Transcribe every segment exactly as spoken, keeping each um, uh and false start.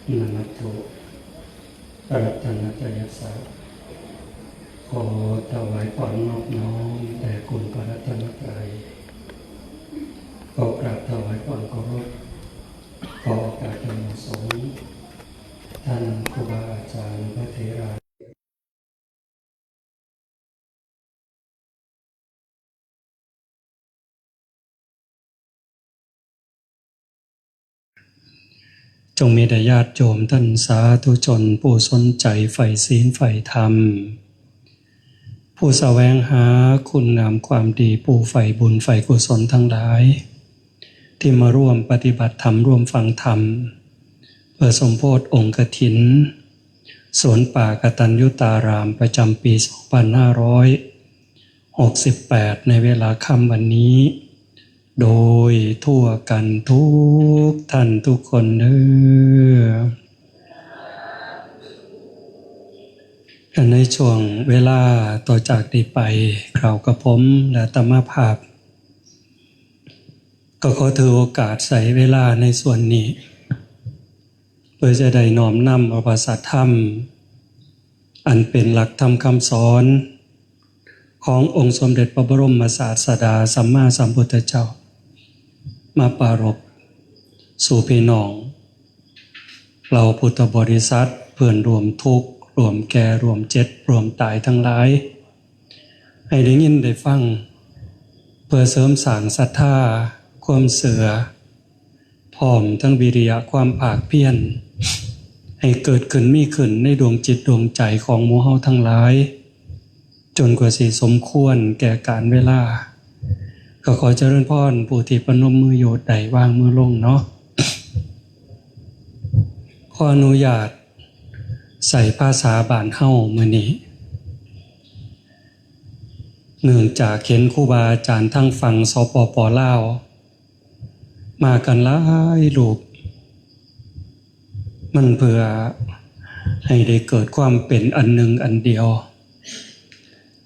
นมัตถุรัตนตรยัสสะ ขอถวายความนอบน้อมแด่คุณพระรัตนตรัย ขอกราบถวายความเคารพ ขอโอกาสอันเหมาะสม ท่านครูบาอาจารย์พระเถรา จงมีแด่ญาติโยมท่านสาธุชนผู้สนใจใฝ่ศีลใฝ่ธรรม ผู้แสวงหาคุณงามความดี ผู้ใฝ่บุญใฝ่กุศลทั้งหลาย ที่มาร่วมปฏิบัติธรรมร่วมฟังธรรม เพื่อสมโภชองค์กฐิน สวนป่ากตัญญูตารามประจำปี สองพันห้าร้อยหกสิบแปด ในเวลาค่ำวันนี้ โดยทั่วกันทุกท่านทุกคนเด้อ ในช่วงเวลาต่อจากนี้ไป คราวกระผมและอาตมาภาพ ก็ขอถือโอกาสใส่เวลาในส่วนนี้ เพื่อจะได้น้อมนำเอาพระสัทธรรม อันเป็นหลักธรรมคำสอน ขององค์สมเด็จพระบรมศาสดาสัมมาสัมพุทธเจ้า มาปรารภสู่พี่น้อง เหล่าพุทธบริษัท เพื่อนร่วมทุกข์ร่วมแก่ร่วมเจ็บร่วมตายทั้งหลาย ให้ได้ยินได้ฟัง เพื่อเสริมสร้างศรัทธา ความเชื่อ พร้อมทั้งวิริยะความภาคเพียร ให้เกิดขึ้นมีขึ้นในดวงจิตดวงใจของหมู่เฮาทั้งหลาย จนกว่าสิสมควรแก่กาลเวลา ก็ขอเจริญพรผู้ที่ประนมมืออยู่ได้วางมือลงเนาะ ขออนุญาตใส่ภาษาบ้านเฮามื้อนี้ เนื่องจากเห็นครูบาอาจารย์ทางฝั่ง สปป ลาว มากันหลายรูป มันเพื่อให้ได้เกิดความเป็นอันหนึ่งอันเดียว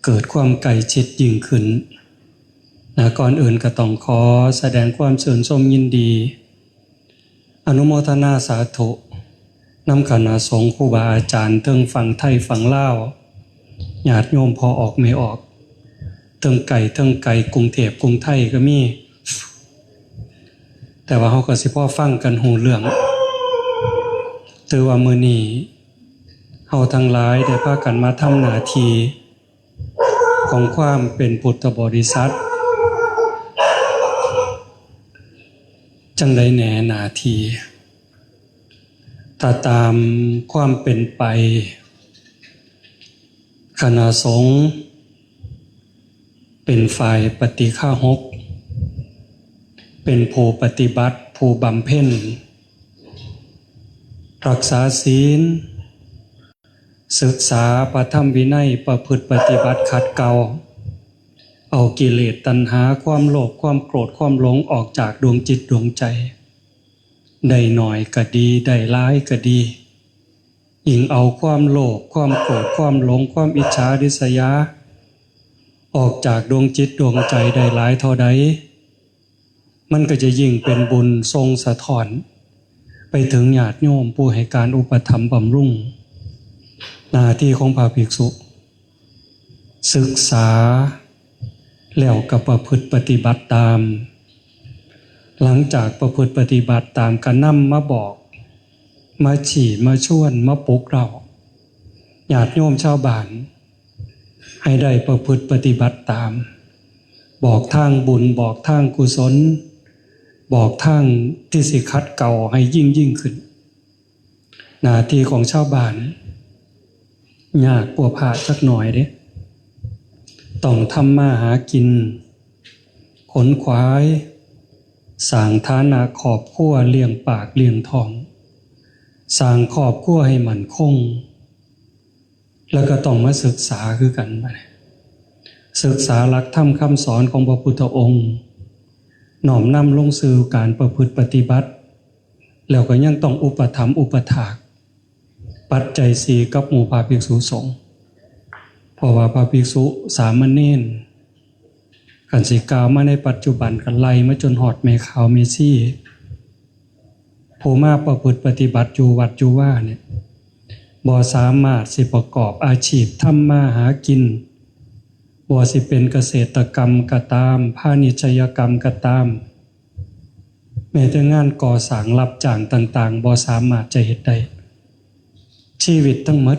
เกิดความใกล้ชิดยิ่งขึ้น นะ ก่อนอื่นก็ต้องขอแสดงความชื่นชมยินดี อนุโมทนาสาธุ นำคณะสงฆ์ครูบาอาจารย์เทิงฝั่งไทยฝั่งลาว ญาติโยมพ่อออกแม่ออก เทิงไกลเทิงไกล กรุงเทพกรุงไทยก็มี แต่ว่าเฮาก็สิพอฟังกันฮู้เรื่อง ถือว่ามื้อนี้เฮาทั้งหลายได้พากันมาทำหน้าที่ของความเป็นพุทธบริษัท จั่งใดแหน่หน้าที่ ถ้าตามความเป็นไป คณะสงฆ์เป็นฝ่ายปฏิฆาหก เป็นผู้ปฏิบัติ ผู้บำเพ็ญ รักษาศีล ศึกษาพระธรรมวินัย ประพฤติปฏิบัติขัดเกลา เอากิเลสตัณหา ความโลภ ความโกรธ ความหลง ออกจากดวงจิตดวงใจ ได้น้อยก็ดี ได้หลายก็ดี ยิ่งเอาความโลภ ความโกรธ ความหลง ความอิจฉาริษยา ออกจากดวงจิตดวงใจได้หลายเท่าใด มันก็จะยิ่งเป็นบุญส่งสะท้อน ไปถึงญาติโยมผู้ให้การอุปถัมภ์บำรุง หน้าที่ของพระภิกษุ ศึกษา แล้วก็ประพฤติปฏิบัติตาม หลังจากประพฤติปฏิบัติตาม ก็นำมาบอก มาชี้ มาชวน มาปลุกเร้า ญาติโยมชาวบ้าน ให้ได้ประพฤติปฏิบัติตาม บอกทางบุญ บอกทางกุศล บอกทางที่สิขัดเกลาให้ยิ่งยิ่งขึ้น หน้าที่ของชาวบ้าน ยากกว่าพระจักหน่อยเด้ ต้องทำมาหากิน ขนขวาย สร้างฐานะครอบครัว เลี้ยงปากเลี้ยงท้อง สร้างครอบครัวให้มั่นคง แล้วก็ต้องมาศึกษาคือกันบัดนี้ ศึกษาหลักธรรมคำสอนของพระพุทธองค์ น้อมนำลงสู่การประพฤติปฏิบัติ แล้วก็ยังต้องอุปถัมภ์อุปถาก ปัจจัยสี่กับหมู่พระภิกษุสงฆ์ เพราะว่าพระภิกษุสามเณร คันสิกล่าวมาในปัจจุบันก็ไล่มาจนฮอดแม่ขาวแม่ชี ผู้มาประพฤติปฏิบัติอยู่วัดอยู่วาเนี่ย บ่สามารถสิประกอบอาชีพทำมาหากิน บ่สิเป็นเกษตรกรรมก็ตาม พาณิชยกรรมก็ตาม แม้แต่งานก่อสร้างรับจ้างต่างๆ บ่สามารถจะเฮ็ดได้ ชีวิตทั้งหมด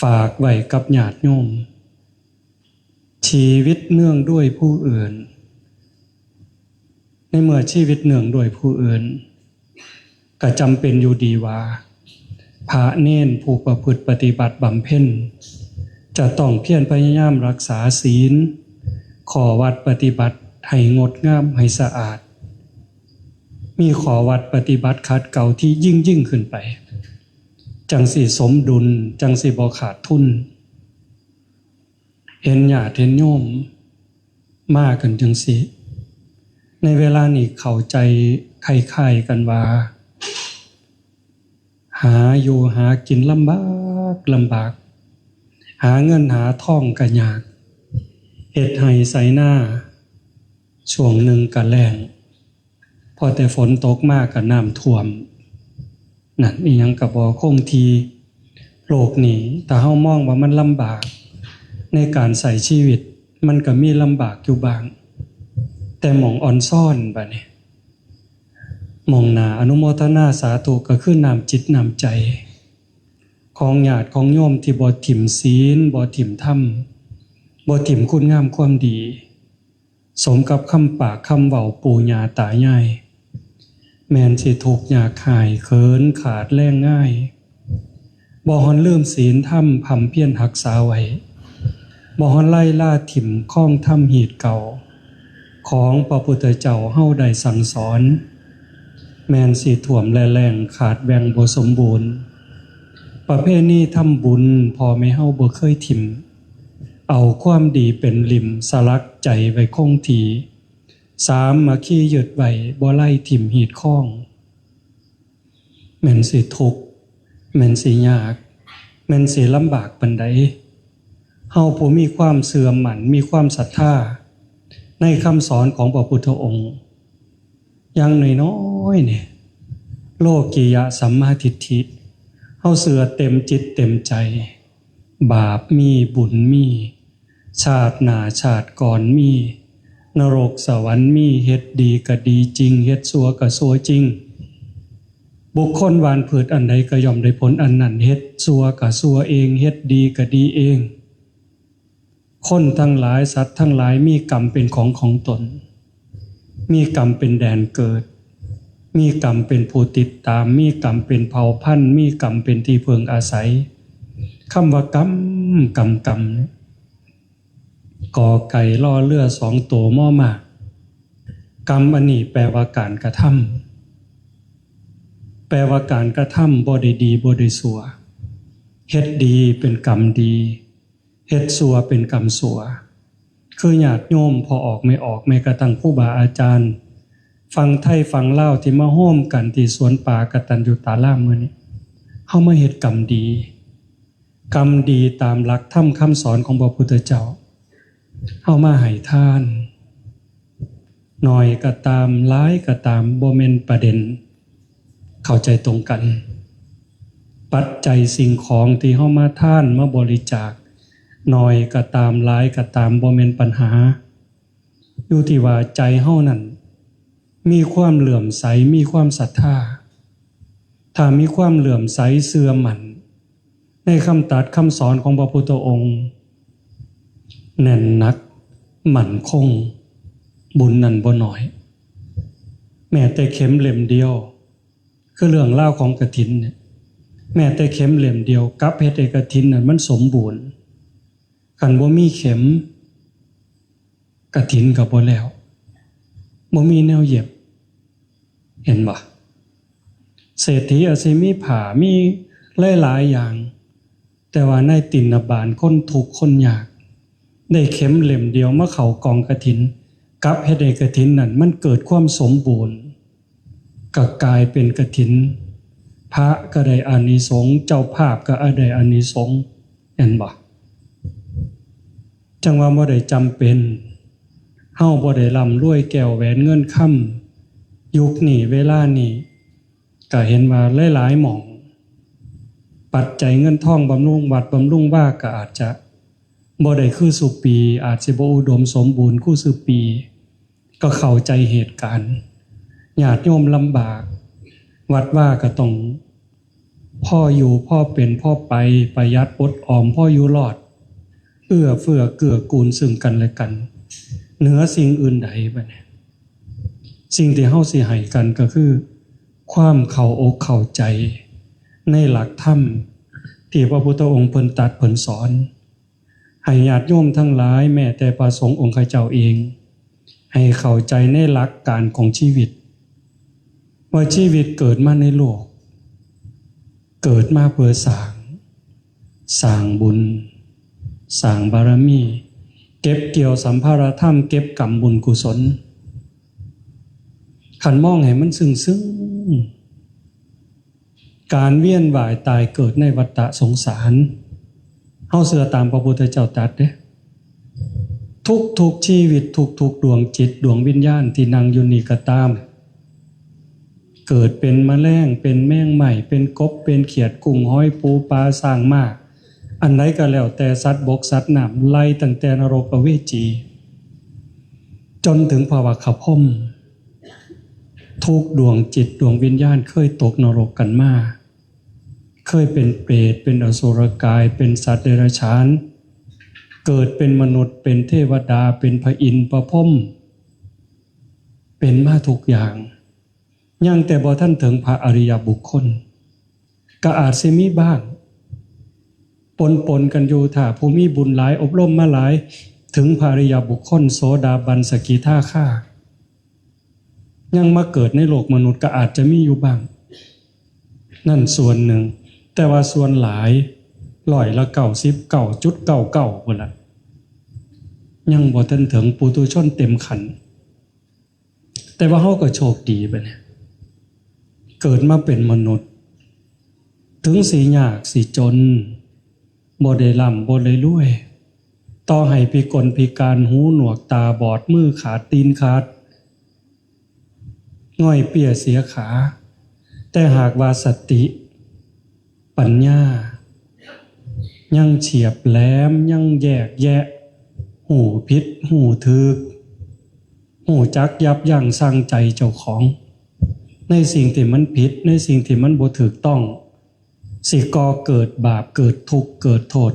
ฝากไว้กับญาติโยม ชีวิตเนื่องด้วยผู้อื่น ในเมื่อชีวิตเนื่องด้วยผู้อื่น ก็จำเป็นอยู่ดีว่า พระเณรผู้ประพฤติปฏิบัติบำเพ็ญ จะต้องเพียรพยายามรักษาศีล ข้อวัดปฏิบัติให้งดงามให้สะอาด มีข้อวัดปฏิบัติขัดเกลาที่ยิ่งยิ่งขึ้นไป จั่งสิสมดุล จั่งสิบ่ขาดทุน เห็นญาติเห็นโยมมากันจั่งซี้ ในเวลานี้เข้าใจคล้ายๆกันว่า หาอยู่หากินลำบากลำบาก หาเงินหาทองก็ยาก เฮ็ดไร่ไถนา ช่วงหนึ่งก็แล้ง พอแต่ฝนตกมาก็น้ำท่วม นั่นอิหยังก็บ่คงที่ โลกนี้ถ้าเฮามองว่ามันลำบาก ในการใช้ชีวิต มันก็มีลำบากอยู่บ้าง แต่หม่องอ่อนซ้อนบัดนี้ หม่องน่าอนุโมทนาสาธุก็คือน้ำจิตน้ำใจ ของญาติของโยมที่บ่ถิ่มศีล บ่ถิ่มธรรม บ่ถิ่มคุณงามความดี สมกับคำปากคำเว้าปู่ย่าตายาย แม่นสิทุกข์ยากไร้เขินขาดแรงงาย บ่ฮอนลืมศีลธรรมพร่ำเพียรรักษาไว้ บ่ฮอนไล่ล่าถิ่มคองธรรมฮีตเก่า ของพระพุทธเจ้าเฮาได้สั่งสอน แม่นสิท่วมและแล้งขาดแหว่งบ่สมบูรณ์ ประเพณีทำบุญพ่อแม่เฮาบ่เคยถิ่ม เอาความดีเป็นหลิ้มสลักใจไว้คงที่ สามัคคียึดไว้บ่ไล่ถิ่มฮีตคอง แม่นสิทุกข์ แม่นสิยาก แม่นสิลำบากปานใด เฮาผู้มีความเชื่อมั่น มีความศรัทธา ในคำสอนของพระพุทธองค์ อย่างน้อยๆเนี่ย โลกิยะสัมมาทิฏฐิ เฮาเชื่อเต็มจิตเต็มใจ บาปมี บุญมี ชาติหน้าชาติก่อนมี นรกสวรรค์มี เฮ็ดดีก็ดีจริง เฮ็ดชั่วก็ชั่วจริง บุคคลหว่านพืชอันใดก็ย่อมได้ผลอันนั้น เฮ็ดชั่วก็ชั่วเอง เฮ็ดดีก็ดีเอง คนทั้งหลาย สัตว์ทั้งหลายมีกรรมเป็นของของตน มีกรรมเป็นแดนเกิด มีกรรมเป็นผู้ติดตาม มีกรรมเป็นเผ่าพันธุ์ มีกรรมเป็นที่พึ่งอาศัย คำว่ากรรม กรรม กรรม กอไก่รอเรือสองตัว มอม้า กรรมอันนี้แปลว่าการกระทำ แปลว่าการกระทำบ่ได้ดีบ่ได้ชั่ว เฮ็ดดีเป็นกรรมดี เฮ็ดชั่วเป็นกรรมชั่ว คือญาติโยมพ่อออกแม่ออก แม้กระทั่งครูบาอาจารย์ ฝั่งไทยฝั่งลาวที่มาโฮมกันที่สวนป่ากตัญญูตารามมื้อนี้ เฮามาเฮ็ดกรรมดี กรรมดีตามหลักธรรมคำสอนของพระพุทธเจ้า เฮามาให้ทาน น้อยก็ตาม หลายก็ตาม บ่แม่นประเด็น เข้าใจตรงกัน ปัจจัยสิ่งของที่เฮามาทานมาบริจาค น้อยก็ตาม หลายก็ตาม บ่แม่นปัญหา อยู่ที่ว่าใจเฮานั้น มีความเลื่อมใส มีความศรัทธา ถ้ามีความเลื่อมใสเชื่อมั่น ในคำตรัสคำสอนของพระพุทธองค์ แน่นหนัก มั่นคง บุญนั้นบ่น้อย แม้แต่เข็มเล่มเดียว คือเรื่องราวของกฐินเนี่ย แม้แต่เข็มเล่มเดียว กลับเฮ็ดให้กฐินนั้นมันสมบูรณ์ คันบ่มีเข็ม กฐินก็บ่แล้ว บ่มีแนวเย็บ เห็นบ่ เศรษฐีอาจสิมีผ้า มีหลายๆอย่าง แต่ว่าในตินบาลคนทุกข์คนยาก ได้เข็มเล่มเดียวมาเข้ากองกฐิน กลับเฮ็ดให้กฐินนั่นมันเกิดความสมบูรณ์ ก็กลายเป็นกฐิน พระก็ได้อานิสงส์ เจ้าภาพก็ได้อานิสงส์ เห็นบ่ จั่งว่าบ่ได้จำเป็น เฮาบ่ได้ร่ำรวยแก้วแหวนเงินคำ ยุคนี้เวลานี้ ก็เห็นว่าหลายๆหม่อง ปัจจัยเงินทองบำรุงวัดบำรุงวาก็อาจจะบ่ได้คือสุปี อาจสิบ่อุดมสมบูรณ์คือสุปี ก็เข้าใจเหตุการณ์ ญาติโยมลำบาก วัดวาก็ต้องพออยู่พอเป็นพอไป ประหยัดอดออมพออยู่รอด เอื้อเฟื้อเกื้อกูลซึ่งกันและกัน เหนือสิ่งอื่นใดบัดนี้ สิ่งที่เฮาสิให้กันก็คือ ความเข้าอกเข้าใจในหลักธรรมที่พระพุทธองค์เพิ่นตรัสเพิ่นสอน ให้ญาติโยมทั้งหลาย แม้แต่พระสงฆ์องค์ข้าเจ้าเอง ให้เข้าใจในหลักการของชีวิต ว่าชีวิตเกิดมาในโลก เกิดมาเพื่อสร้าง สร้างบุญ สร้างบารมี เก็บเกี่ยวสัมภารธรรม เก็บกำบุญกุศล คันมองให้มันซึ้งๆ การเวียนว่ายตายเกิดในวัฏฏะสงสาร เฮาเชื่อตามพระพุทธเจ้าตรัสเด้ ทุกๆชีวิต ทุกๆดวงจิตดวงวิญญาณที่นั่งอยู่นี่ก็ตาม เกิดเป็นแมลง เป็นแมงไหม้ เป็นกบ เป็นเขียด กุ้ง หอย ปู ปลา ช้าง ม้า อันใดก็แล้วแต่ สัตว์บกสัตว์น้ำ ไล่ตั้งแต่นรกอเวจี จนถึงพระวักขพรหม ทุกดวงจิตดวงวิญญาณเคยตกนรกกันมา เคยเป็นเปรต เป็นอสุรกาย เป็นสัตว์เดรัจฉาน เกิดเป็นมนุษย์ เป็นเทวดา เป็นพระอินทร์พระพรหม เป็นมาทุกอย่าง ยังแต่บ่ทันถึงพระอริยบุคคล ก็อาจสิมีบ้าง ปนปนๆกันอยู่ ถ้าผู้มีบุญหลาย อบรมมาหลาย ถึงพระอริยบุคคล โสดาบัน สกิทาคา ยังมาเกิดในโลกมนุษย์ก็อาจจะมีอยู่บ้าง นั่นส่วนหนึ่ง แต่ว่าส่วนหลาย ร้อยละเก้าสิบเก้าจุดเก้าเก้าพุ้นละ ยังบ่ทันถึงปุถุชนเต็มขั้น แต่ว่าเฮาก็โชคดีบัดนี้ เกิดมาเป็นมนุษย์ ถึงสิยากสิจน บ่ได้ร่ำบ่ได้รวย ต่อให้พิกลพิการ หูหนวกตาบอด มือขาดตีนขาด ง่อยเปียเสียขา แต่หากว่าสติ ปัญญา ยังเฉียบแหลม ยังแยกแยะ ฮู้ผิดฮู้ถูก ฮู้จักยับยั้งชั่งใจเจ้าของ ในสิ่งที่มันผิด ในสิ่งที่มันบ่ถูกต้อง สิก่อเกิดบาป เกิดทุกข์ เกิดโทษ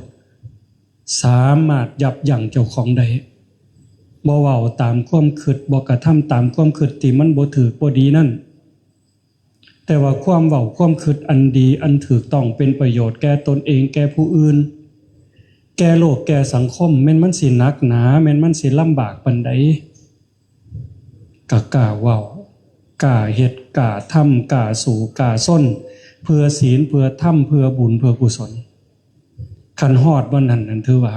สามารถยับยั้งเจ้าของได้ บ่เว้าตามความคิด บ่กระทำตามความคิดที่มันบ่ถูกบ่ดีนั่น แต่ว่าความเว้าความคิดอันดีอันถูกต้อง เป็นประโยชน์แก่ตนเอง แก่ผู้อื่น แก่โลกแก่สังคม แม่นมันสิหนักหนา แม่นมันสิลำบากปานใด ก็กล้าเว้า กล้าเฮ็ด กล้าทำ กล้าสู้ กล้าซน เพื่อศีล เพื่อธรรม เพื่อบุญ เพื่อกุศล คันฮอดบ่อนนั้น นั่นถือว่า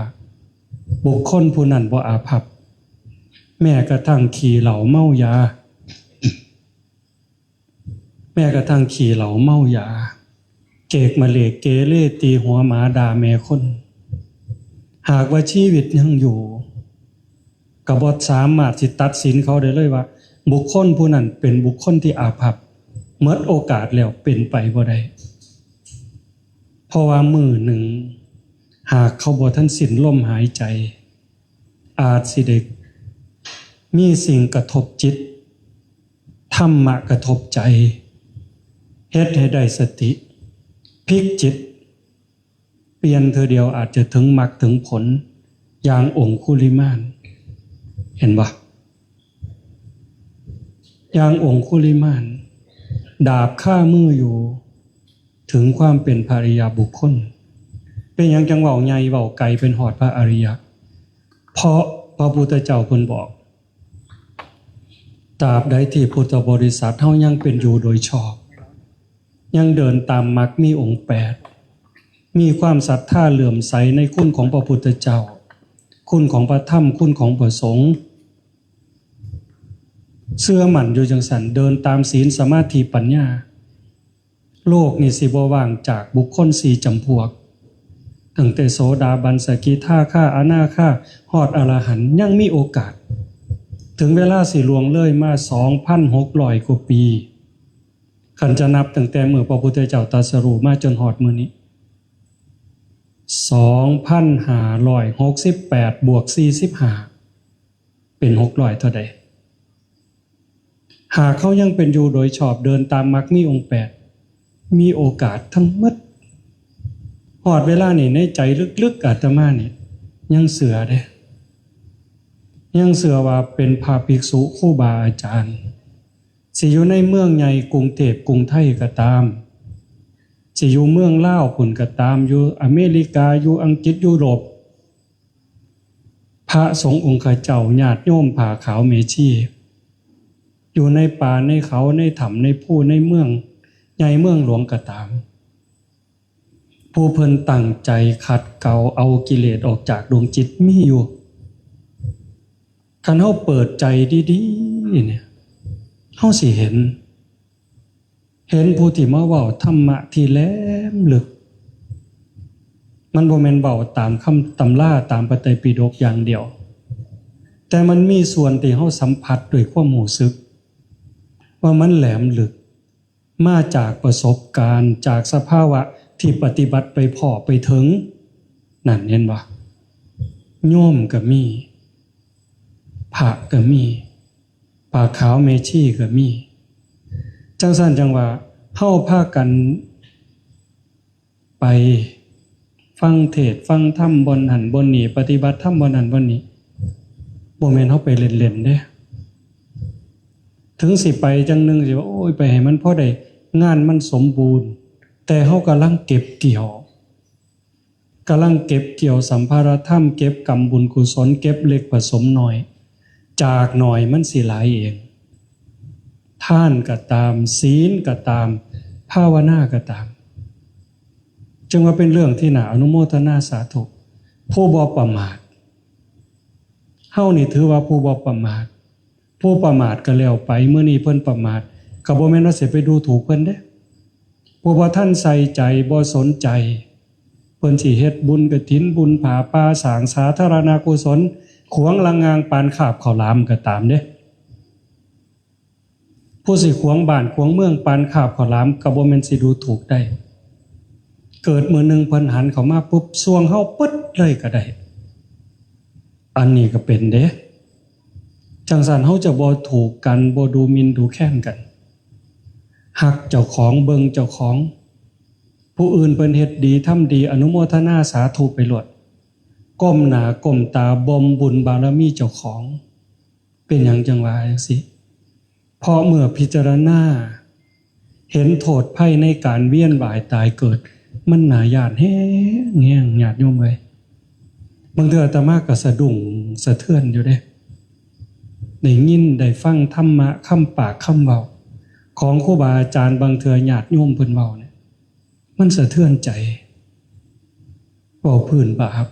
บุคคลผู้นั้นบ่อาภัพ แม้กระทั่งขี้เหล้าเมายา แม้กระทั่งขี้เหล้าเมายา เกกมะเลกเกเร ตีหัวหมา ด่าแม่คน หากว่าชีวิตยังอยู่ ก็บ่สามารถสิตัดสินเขาได้เลยว่า บุคคลผู้นั้นเป็นบุคคลที่อาภัพ หมดโอกาสแล้ว เป็นไปบ่ได้ เพราะว่ามื้อหนึ่ง หากเขาบ่ทันสิ้นลมหายใจ อาจสิได้มีสิ่งกระทบจิต ธรรมะกระทบใจ เฮ็ดให้ได้สติ พลิกจิต เปลี่ยนเทื่อเดียวอาจจะถึงมรรคถึงผล อย่างองคุลิมาน เห็นบ่ อย่างองคุลิมาน ดาบคามืออยู่ ถึงความเป็นพระอริยบุคคล เป็นหยังจั่งเว้าใหญ่เว้าไกล เป็นฮอดพระอริยะ เพราะพระพุทธเจ้าเพิ่นบอก ตราบใดที่พุทธบริษัทเฮายังเป็นอยู่โดยชอบ ยังเดินตามมรรคมีองค์แปด มีความศรัทธาเลื่อมใสในคุณของพระพุทธเจ้า คุณของพระธรรม คุณของพระสงฆ์ เชื่อมั่นอยู่จั่งซั้น เดินตามศีล สมาธิ ปัญญา โลกนี่สิบ่ว่างจากบุคคลสี่จำพวก ตั้งแต่โสดาบัน สกิทาคา อนาคา ฮอดอรหันต์ ยังมีโอกาส ถึงเวลาสิล่วงเลยมา สองพันหกร้อยกว่าปี คันจะนับตั้งแต่มื้อพระพุทธเจ้าตรัสรู้มาจนฮอดมื้อนี้ สองพันห้าร้อยหกสิบแปด บวก สี่สิบห้า เป็น หกร้อย เท่าใด หากเขายังเป็นอยู่โดยชอบเดินตามมรรคมีองค์แปด มีโอกาสทั้งหมด ฮอดเวลานี่ในใจลึกๆ อาตมานี่ยังเชื่อเด้ ยังเชื่อว่าเป็นพระภิกษุครูบาอาจารย์ สิอยู่ในเมืองใหญ่กรุงเทพกรุงไทยก็ตาม สิอยู่เมืองลาวพุ้นก็ตาม อยู่อเมริกา อยู่อังกฤษ ยุโรป พระสงฆ์องค์ข้าเจ้า ญาติโยมผ้าขาวแม่ชี อยู่ในป่าในเขา ในถ้ำในภู ในเมืองใหญ่เมืองหลวงก็ตาม ผู้เพิ่นตั้งใจขัดเกลาเอากิเลสออกจากดวงจิตมีอยู่ คันเฮาเปิดใจดีๆ เนี่ย เฮาสิเห็น เห็นผู้ที่มาเว้าธรรมะที่แหลมลึก มันบ่แม่นเว้าตามคำตำราตามพระไตรปิฎกอย่างเดียว แต่มันมีส่วนที่เฮาสัมผัสด้วยความรู้สึก ว่ามันแหลมลึก มาจากประสบการณ์ จากสภาวะที่ปฏิบัติไปพ้อไปถึง นั่นเห็นบ่ โยมก็มี พระก็มี ผ้าขาวแม่ชีก็มี จั่งซั้นจั่งว่า เฮาพากันไปฟังเทศน์ฟังธรรมบ่อนหั้นบ่อนนี้ ปฏิบัติธรรมบ่อนหั้นบ่อนนี้ บ่แม่นเฮาไปเล่นๆ เด้ ถึงสิไปจั่งหนึ่งสิว่า โอ้ย ไปให้มันพอได้ งานมันสมบูรณ์ แต่เฮากำลังเก็บเกี่ยว กำลังเก็บเกี่ยวสัมภาระธรรม เก็บกรรมบุญกุศล เก็บเล็กผสมน้อย จากน้อยมันสิหลายเอง ทานก็ตาม ศีลก็ตาม ภาวนาก็ตาม จึงว่าเป็นเรื่องที่น่าอนุโมทนาสาธุ ผู้บ่ประมาท เฮานี่ถือว่าผู้บ่ประมาท ผู้ประมาทก็แล้วไป มื้อนี้เพิ่นประมาท ก็บ่แม่นว่าสิไปดูถูกเพิ่นเด้ ผู้บ่ทันใส่ใจ บ่สนใจ เพิ่นสิเฮ็ดบุญกฐิน บุญผ้าป่า สร้างสาธารณกุศล ขวางละงางปานคาบข้าวหลามก็ตามเด้ ผู้สิขวางบ้านขวางเมืองปานคาบข้าวหลามก็บ่แม่นสิดูถูกได้ เกิดมื้อหนึ่งเพิ่นหันเข้ามาปุ๊บ ส่วงเฮาปึ๊ดเลยก็ได้ อันนี้ก็เป็นเด้ จั่งซั้นเฮาจะบ่ถูกกัน บ่ดูหมิ่นดูแคลนกัน ฮักเจ้าของ เบิ่งเจ้าของ ผู้อื่นเพิ่นเฮ็ดดีทำดี อนุโมทนาสาธุไปโลด ก้มหน้าก้มตาบ่มบุญบารมีเจ้าของ เป็นหยังจั่งว่าจั่งซี้ เพราะเมื่อพิจารณาเห็นโทษภัยในการเวียนว่ายตายเกิด มันน่าย้านแฮงๆ ญาติโยมเอ้ย บางเทื่ออาตมาก็สะดุ้งสะเทือนอยู่เด้ ได้ยินได้ฟังธรรมะ คำปากคำเว้า ของครูบาอาจารย์ บางเทื่อญาติโยมเพิ่นเว้าเนี่ย มันสะเทือนใจ เว้าพื้นบาป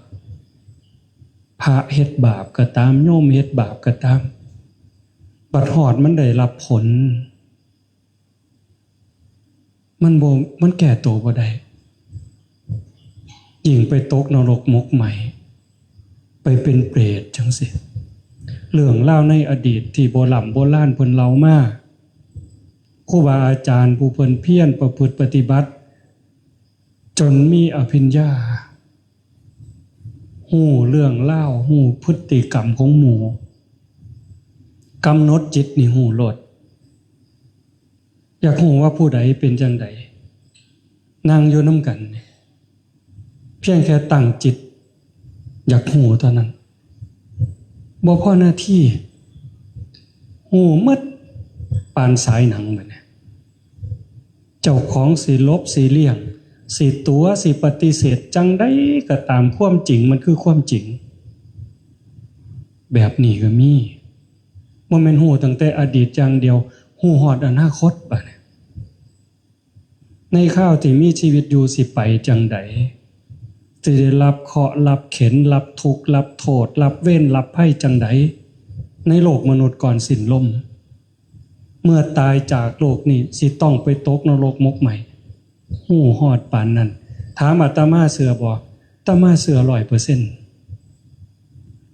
พระเฮ็ดบาปก็ตาม โยมเฮ็ดบาปก็ตาม บัดฮอดมันได้รับผล มันบ่ มันแก้ตัวบ่ได้ ยิ่งไปตกนรกหมกไหม้ ไปเป็นเปรตจั่งซี้ เรื่องราวในอดีตที่โบร่ำโบราณเพิ่นเล่ามา ครูบาอาจารย์ผู้เพิ่นเพียรประพฤติปฏิบัติ จนมีอภิญญา ฮู้เรื่องราว ฮู้พฤติกรรมของหมู่ กำหนดจิตนี่ฮู้โลด อยากฮู้ว่าผู้ใดเป็นจั่งใด นั่งอยู่นำกันนี่ เพียงแค่ตั้งจิต อยากฮู้เท่านั้น บ่พอนาที ฮู้หมดปานสายหนังบัดนี้ เจ้าของสิหลบสิเลี่ยง สิตั๋วสิปฏิเสธจั่งใดก็ตาม ความจริงมันคือความจริง แบบนี้ก็มี บ่แม่นฮู้ตั้งแต่อดีตอย่างเดียว ฮู้ฮอดอนาคตบัดนี้ ในคราวที่มีชีวิตอยู่สิไปจั่งใด สิได้รับเคราะห์รับเข็ญ รับทุกข์รับโทษ รับเวรรับภัยจั่งใด ในโลกมนุษย์ก่อนสิ้นลม เมื่อตายจากโลกนี้สิต้องไปตกนรกหมกไหม้ ฮู้ฮอดปานนั้น ถามอาตมาเชื่อบ่ อาตมาเชื่อร้อยเปอร์เซ็นต์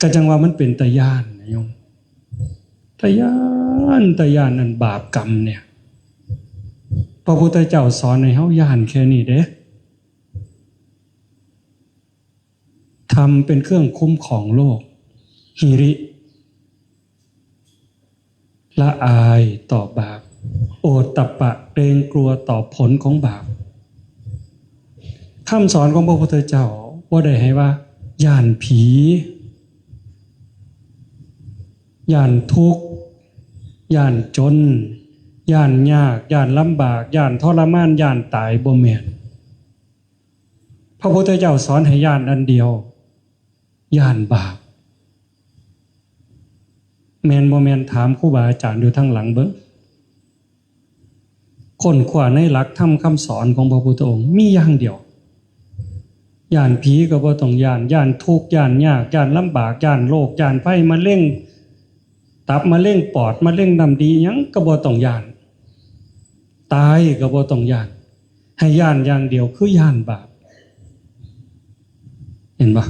ก็จั่งว่ามันเป็นตาย้านนะโยม ตาย้าน ตาย้านนั่นบาปกรรมเนี่ย พระพุทธเจ้าสอนให้เฮาย้านแค่นี้เด้ ธรรมเป็นเครื่องคุ้มครองโลก หิริ ละอายต่อบาป โอตตัปปะ เกรงกลัวต่อผลของบาป คำสอนของพระพุทธเจ้าบ่ได้ให้ว่าย้านผี ย้านทุกข์ ย้านจน ย้านยาก ย้านลำบาก ย้านทรมาน ย้านตาย บ่แม่น พระพุทธเจ้าสอนให้ย้านอันเดียว ย้านบาป แม่นบ่แม่น ถามครูบาอาจารย์อยู่ทางหลังเบิ่ง ค้นคว้าในหลักธรรมคำสอนของพระพุทธองค์ มีอย่างเดียว ย้านผีก็บ่ต้องย้าน ย้านทุกข์ ย้านยาก ย้านลำบาก ย้านโรค ย้านภัย มะเร็งตับ มะเร็งปอด มะเร็งน้ำดี หยังก็บ่ต้องย้าน ตายก็บ่ต้องย้าน ให้ย้านอย่างเดียวคือย้านบาป เห็นบ่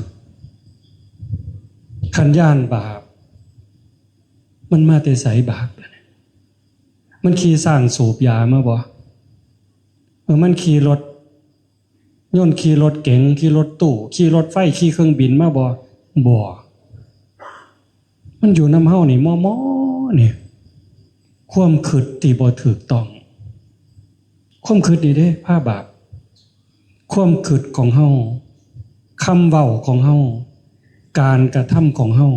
คันย้านบาป มันมาแต่ไสบาป มันขี่ช้างสูบยามาบ่ เออ มันขี่รถยนต์ ขี่รถเก๋ง ขี่รถตู้ ขี่รถไฟ ขี่เครื่องบินมาบ่ บ่ มันอยู่นำเฮานี่ มอๆ นี่ ความคิดที่บ่ถูกต้อง ความคิดนี่เด้ พาบาป ความคิดของเฮา คำเว้าของเฮา การกระทำของเฮา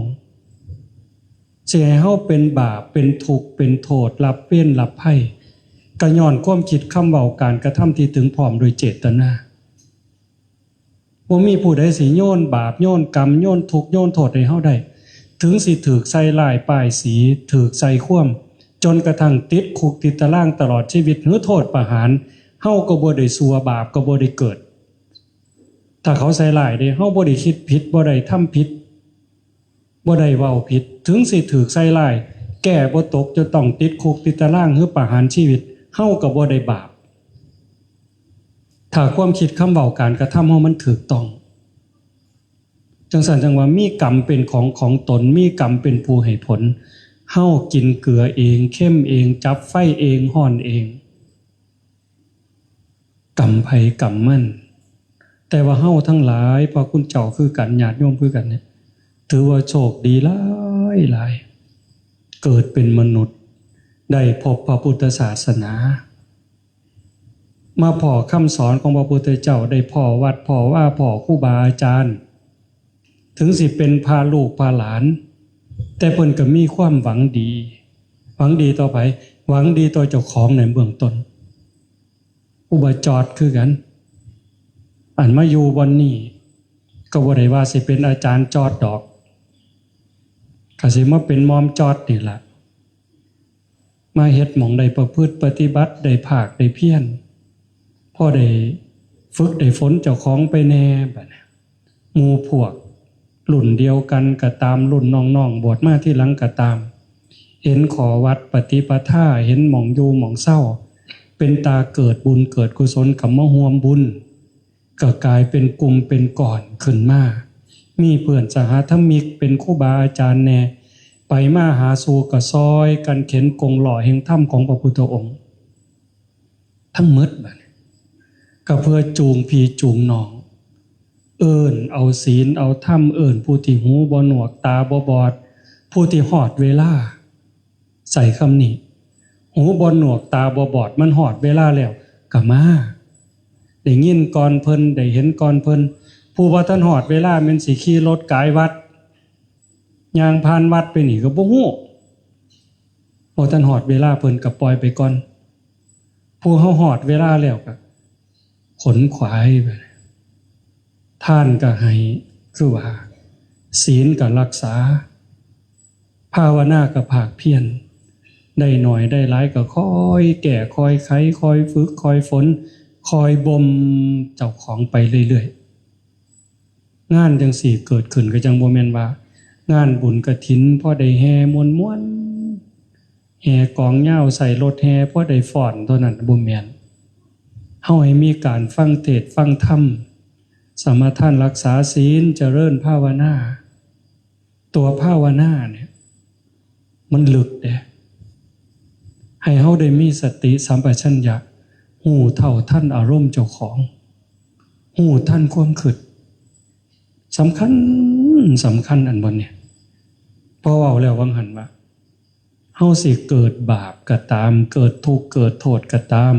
สิให้เฮาเป็นบาป เป็นทุกข์ เป็นโทษ รับเวร รับภัย ก็ย้อนความคิด คำเว้า การกระทำที่ถึงพร้อมโดยเจตนา บ่มีผู้ใดสิโยนบาป โยนกรรม โยนทุกข์ โยนโทษให้เฮาได้ ถึงสิถูกใส่ร้ายป้ายสี ถูกใส่ความ จนกระทั่งติดคุกติดตารางตลอดชีวิต หรือโทษประหาร เฮาก็บ่ได้ชั่ว บาปก็บ่ได้เกิด ถ้าเขาใส่ร้ายเด้ เฮาบ่ได้คิดผิด บ่ได้ทำผิด บ่ได้เว้าผิด ถึงสิถูกใส่ร้าย แก้บ่ตก จะต้องติดคุกติดตาราง หรือประหารชีวิต เฮาก็บ่ได้บาป ถ้าความคิด คำเว้า การกระทำเฮามันถูกต้อง จั่งซั้นจั่งว่ามีกรรมเป็นของของตน มีกรรมเป็นผู้ให้ผล เฮากินเกลือเอง เค็มเอง จับไฟเอง ร้อนเอง กรรมไผกรรมมัน แต่ว่าเฮาทั้งหลาย พระคุณเจ้าคือกัน ญาติโยมคือกันเนี่ย ถือว่าโชคดีหลายหลาย เกิดเป็นมนุษย์ ได้พบพระพุทธศาสนา มาพ้อคำสอนของพระพุทธเจ้า ได้พ้อวัด พ้อวา พ้อครูบาอาจารย์ ถึงสิเป็นพระลูกพระหลาน แต่เพิ่นก็มีความหวังดี หวังดีต่อไผ หวังดีต่อเจ้าของในเบื้องต้น ครูบาจอดคือกัน อันมาอยู่บ่อนนี้ ก็บ่ได้ว่าสิเป็นอาจารย์จอดดอก ก็สิมาเป็นมอมจอดนี่ล่ะ มาเฮ็ดหม่องได้ประพฤติปฏิบัติ ได้ภาคได้เพียร พอได้ฝึกได้ฝนเจ้าของไปแหน่ บัดนี้ หมู่พวกรุ่นเดียวกันก็ตาม รุ่นน้องๆ บวชมาทีหลังก็ตาม เห็นข้อวัดปฏิปทา เห็นหม่องอยู่หม่องเซา เป็นตาเกิดบุญเกิดกุศล ก็มาร่วมบุญ ก็กลายเป็นกลุ่มเป็นก้อนขึ้นมา มีเพื่อนสหธรรมิกเป็นครูบาอาจารย์แหน่ ไปมาหาสู่ก็ซอยกันเข็นกงล้อแห่งธรรมของพระพุทธองค์ ทั้งหมดบัดนี้ ก็เพื่อจูงพี่จูงน้อง เอิ้นเอาศีลเอาธรรม เอิ้นผู้ที่หูบ่หนวกตาบ่บอด ผู้ที่ฮอดเวลา ใส่คำนี้ หูบ่หนวกตาบ่บอด มันฮอดเวลาแล้วก็มา ได้ยินก่อนเพิ่น ได้เห็นก่อนเพิ่น ผู้บ่ทันฮอดเวลาแม่นสิขี่รถกายวัด ย่างผ่านวัดไปนี่ก็บ่ฮู้ บ่ทันฮอดเวลาเพิ่นก็ปล่อยไปก่อน ผู้เฮาฮอดเวลาแล้วก็ขนขวายไป ทานก็ให้ คือว่า ศีลก็รักษา ภาวนาก็ภาคเพียร ได้น้อยได้หลายก็คอยแก้ คอยไข คอยฝึก คอยฝน คอยบ่มเจ้าของไปเรื่อยๆ งานจั่งซี้เกิดขึ้นก็จั่งบ่แม่นว่า งานบุญกฐินพอได้แห่ม่วนๆ แห่กลองยาว ใส่รถแห่พอได้ฟ้อนเท่านั้น บ่แม่น เฮาให้มีการฟังเทศน์ฟังธรรม สมาทานรักษาศีล เจริญภาวนา ตัวภาวนาเนี่ย มันลึกเด้ ให้เฮาได้มีสติสัมปชัญญะ ฮู้เท่าทันอารมณ์เจ้าของ ฮู้ทันความคิด สำคัญ สำคัญอันบ่เนี่ย พอเว้าแล้ววังหันว่า เฮาสิเกิดบาปก็ตาม เกิดทุกข์เกิดโทษก็ตาม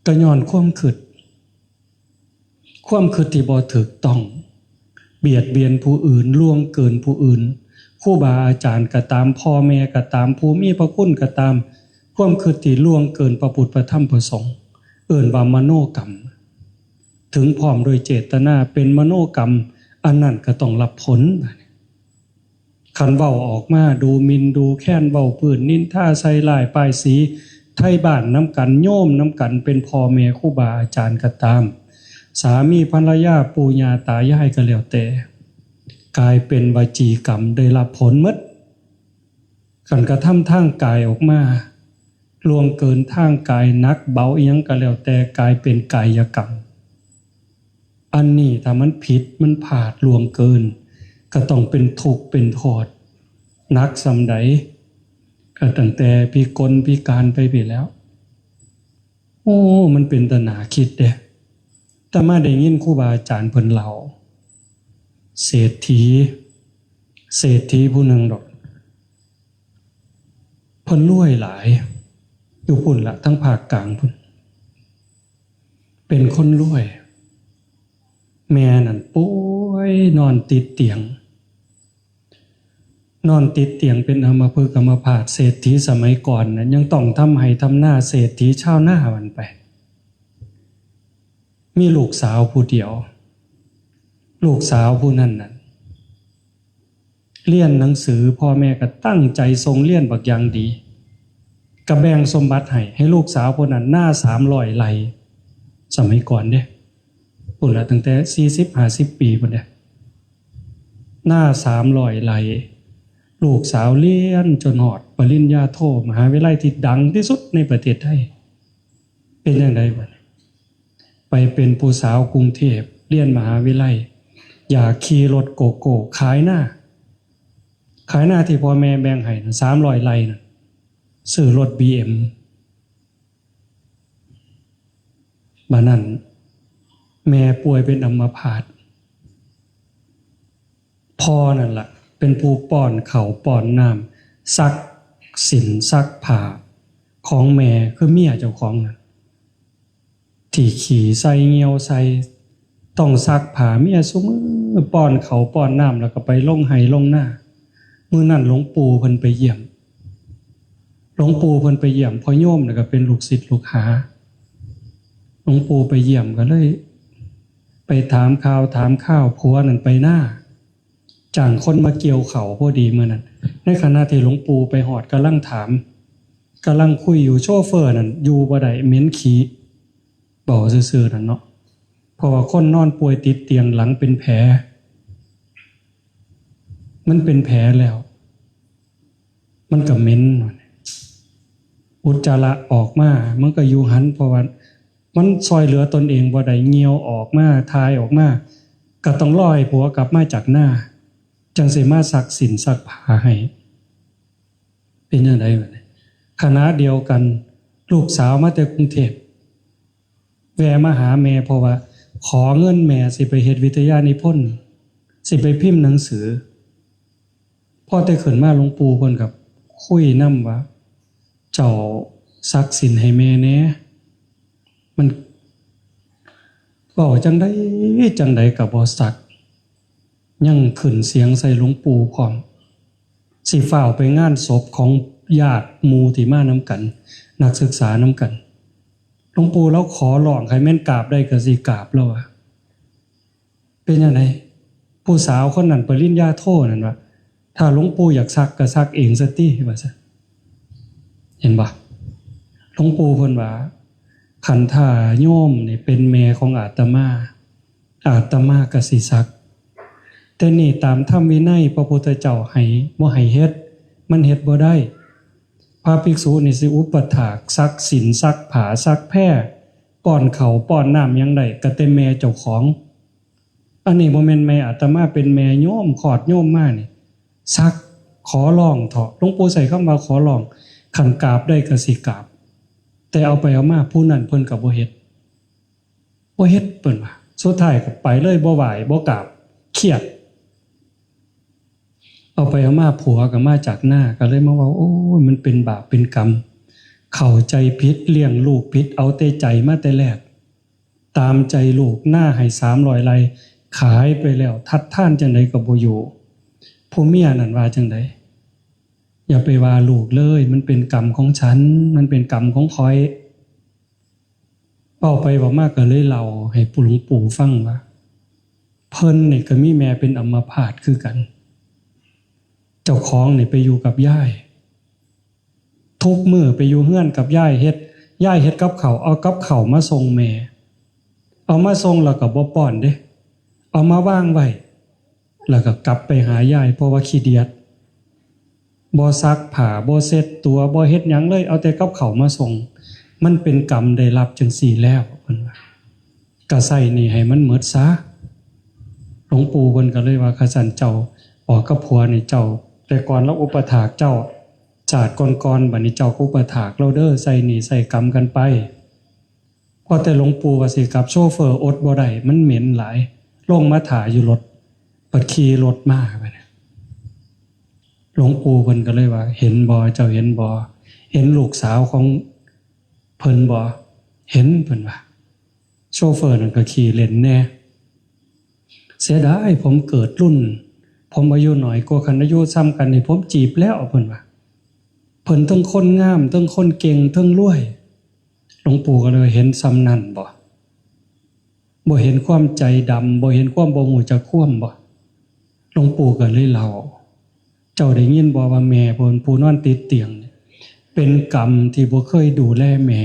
ก็ย้อนความคิด ความคิดที่บ่ถูกต้อง เบียดเบียนผู้อื่น ล่วงเกินผู้อื่น ครูบาอาจารย์ก็ตาม พ่อแม่ก็ตาม ผู้มีพระคุณก็ตาม ความคิดที่ล่วงเกินพระพุทธพระธรรมพระสงฆ์ เอิ้นว่ามโนกรรม ถึงพร้อมด้วยเจตนาเป็นมโนกรรม อันนั้นก็ต้องรับผล คันเว้าออกมาดูหมิ่นดูแคลน เว้าพื้นนินทาใส่ร้ายป้ายสี ไทบ้านนำกัน โยมนำกัน เป็นพ่อแม่ครูบาอาจารย์ก็ตาม สามีภรรยา ปู่ย่าตายายก็แล้วแต่ กลายเป็นวจีกรรม ได้รับผลหมด คันกระทำทางกายออกมา ล่วงเกินทางกาย หนักเบาอิหยังก็แล้วแต่ กลายเป็นกายกรรม อันนี้ถ้ามันผิดมันพลาดล่วงเกิน ก็ต้องเป็นทุกข์เป็นโทษ หนักส่ำใด ก็ตั้งแต่พิกลพิการไปพี้แหล้ว โอ้ มันเป็นตาหนาคิดเด้ แต่มาได้ยินครูบาอาจารย์เพิ่นเล่า เศรษฐี เศรษฐีผู้หนึ่งดอก เพิ่นรวยหลาย อยู่พุ้นละ ทั้งภาคกลางพุ้น เป็นคนรวย แม่นั่นป่วยนอนติดเตียง นอนติดเตียงเป็นอัมพฤกษ์อัมพาต เศรษฐีสมัยก่อนนะยังต้องทำไฮ่ทำนา เศรษฐีชาวนามันไป มีลูกสาวผู้เดียว ลูกสาวผู้นั้นน่ะ เรียนหนังสือ พ่อแม่ก็ตั้งใจส่งเรียนบักอย่างดี ก็แบ่งสมบัติให้ ให้ลูกสาวผู้นั้นนาสามร้อยไร่ สมัยก่อนเด้ พุ้นละตั้งแต่สี่สิบห้าสิบปีพุ้นเด้ นาสามร้อยไร่ ลูกสาวเรียนจนฮอดปริญญาโท มหาวิทยาลัยที่ดังที่สุดในประเทศไทย เป็นจั่งใดบัดนี้ ไปเป็นผู้สาวกรุงเทพฯ เรียนมหาวิทยาลัย อยากขี่รถโกโก้ขายนา ขายนาที่พ่อแม่แบ่งให้น่ะ สามร้อยไร่น่ะ ซื้อรถบีเอ็ม บัดนั้นแม่ป่วยเป็นอัมพาต พ่อนั่นล่ะ เป็นผู้ป้อนข้าวป้อนน้ำ ซักสิ้นซักผ้าของแม่ คือเมียเจ้าของน่ะ ที่ขี้ใส่เยี่ยวใส่ ต้องซักผ้าเมียซุมื้อ ป้อนข้าวป้อนน้ำ แล้วก็ไปลงไฮ่ลงนา มื้อนั้นหลวงปู่เพิ่นไปเยี่ยม หลวงปู่เพิ่นไปเยี่ยม พ่อโยมน่ะก็เป็นลูกศิษย์ลูกหา หลวงปู่ไปเยี่ยมก็เลย ไปถามข่าวถามข่าว ผัวนั่นไปนา จ้างคนมาเกี่ยวข้าวพอดีมื้อนั้น ในขณะที่หลวงปู่ไปฮอดกำลังถาม กำลังคุยอยู่ โชเฟอร์นั่นอยู่บ่ได้ เหม็นขี้ เว้าซื่อๆนั่นเนาะ เพราะว่าคนนอนป่วยติดเตียง หลังเป็นแผล มันเป็นแผลแล้ว มันก็เหม็น อุจจาระออกมา มันก็อยู่หั้น เพราะว่ามันซ่อยเหลือตนเองบ่ได้ เยี่ยวออกมา ถ่ายออกมา ก็ต้องรอให้ผัวกลับมาจากนา จั่งสิมาซักสิ้นซักผ้าให้ เป็นจั่งใดบัดนี้ ขณะเดียวกัน ลูกสาวมาแต่กรุงเทพฯ แวะมาหาแม่ เพราะว่าขอเงินแม่สิไปเฮ็ดวิทยานิพนธ์ สิไปพิมพ์หนังสือ พอแต่ขึ้นมาหลวงปู่เพิ่นก็คุยนำว่า เจ้าซักสิ้นให้แม่แหน่ มันเว้าจั่งใดจั่งใดก็บ่ซัก ยังขึ้นเสียงใส่หลวงปู่พร้อม สิฟ้าวไปงานศพของญาติหมู่ที่มานำกัน นักศึกษานำกัน หลวงปู่ลาวขอร้อง คันแม่นกราบได้ก็สิกราบลาวว่า เป็นจั่งใด ผู้สาวคนนั้นปริญญาโทนั่นว่า ถ้าหลวงปู่อยากซักก็ซักเองซะติ ว่าซั่น เห็นบ่ หลวงปู่เพิ่นว่า คันถ้าโยมนี่เป็นแม่ของอาตมา อาตมาก็สิซัก แต่นี่ตามธรรมวินัยพระพุทธเจ้าให้ บ่ให้เฮ็ด มันเฮ็ดบ่ได้ พระภิกษุนี่สิอุปถาก ซักสิ้น ซักผ้า ซักแพร ป้อนข้าวป้อนน้ำหยังได้ ก็แต่แม่เจ้าของ อันนี้บ่แม่นแม่อาตมา เป็นแม่โยม คลอดโยมมานี่ ซัก ขอร้องเถาะ หลวงปู่ใช้คำว่าขอร้อง คันกราบได้ก็สิกราบ แต่เอาไปเอามาผู้นั้นเพิ่นก็บ่เฮ็ด บ่เฮ็ดเพิ่นว่า สุดท้ายก็ไปเลย บ่ไหว้บ่กราบ เครียด เอาไปเอามาผัวก็มาจากนา ก็เลยมาเว้า โอ้ย มันเป็นบาปเป็นกรรม เข้าใจผิด เลี้ยงลูกผิด เอาแต่ใจมาแต่แรก ตามใจลูก นาให้สามร้อยไร่ ขายไปแล้ว ทัดทานจั่งใดก็บ่อยู่ ผู้เมียนั่นว่าจั่งใด อย่าไปว่าลูกเลย มันเป็นกรรมของฉัน มันเป็นกรรมของข้อย เว้าไปเว้ามาก็เลยเล่าให้ปู่หลวงปู่ฟังว่า เพิ่นนี่ก็มีแม่เป็นอัมพาตคือกัน เจ้าของนี่ไปอยู่กับยาย ทุกมื้อไปอยู่เฮือนกับยาย เฮ็ด ยายเฮ็ดกับข้าว เอากับข้าวมาส่งแม่ เอามาส่งแล้วก็บ่ป้อนเด้ เอามาวางไว้ แล้วก็กลับไปหายาย เพราะว่าขี้เดียด บ่ซักผ้า บ่เช็ดตัว บ่เฮ็ดหยังเลย เอาแต่กับข้าวมาส่ง มันเป็นกรรมได้รับจั่งซี้แล้ว เพิ่นว่า ก็ใช้หนี้ให้มันหมดซะ หลวงปู่เพิ่นก็เลยว่า คันซั้นเจ้าออกกับผัวนี่เจ้า แต่ก่อนลาวอุปถากเจ้า ชาติก่อนๆ บัดนี้เจ้าก็อุปถากลาวเด้อ ใช้หนี้ใช้กรรมกันไป พอแต่หลวงปู่ว่าสิกลับ โชเฟอร์อดบ่ได้ มันเหม็นหลาย ลงมาถ่าอยู่รถ บัดขี่รถมาบัดนี้ หลวงปู่เพิ่นก็เลยว่า เห็นบ่ เจ้าเห็นบ่ เห็นลูกสาวของเพิ่นบ่ เห็น เพิ่นว่า โชเฟอร์นั่นก็ขี้เล่นแหน่ เสียดายผมเกิดรุ่น ผมอายุน้อยกว่า คันอายุส่ำกันนี่ผมจีบแล้ว เพิ่นว่า เพิ่นเทิงคนงาม เทิงคนเก่ง เทิงรวย หลวงปู่ก็เลย เห็นส่ำนั้นบ่ บ่เห็นความใจดำ บ่เห็นความบ่ฮู้จักความบ่ หลวงปู่ก็เลยเล่า เจ้าได้ยินบ่ว่าแม่เพิ่นผู้นอนติดเตียงเนี่ย เป็นกรรมที่บ่เคยดูแลแม่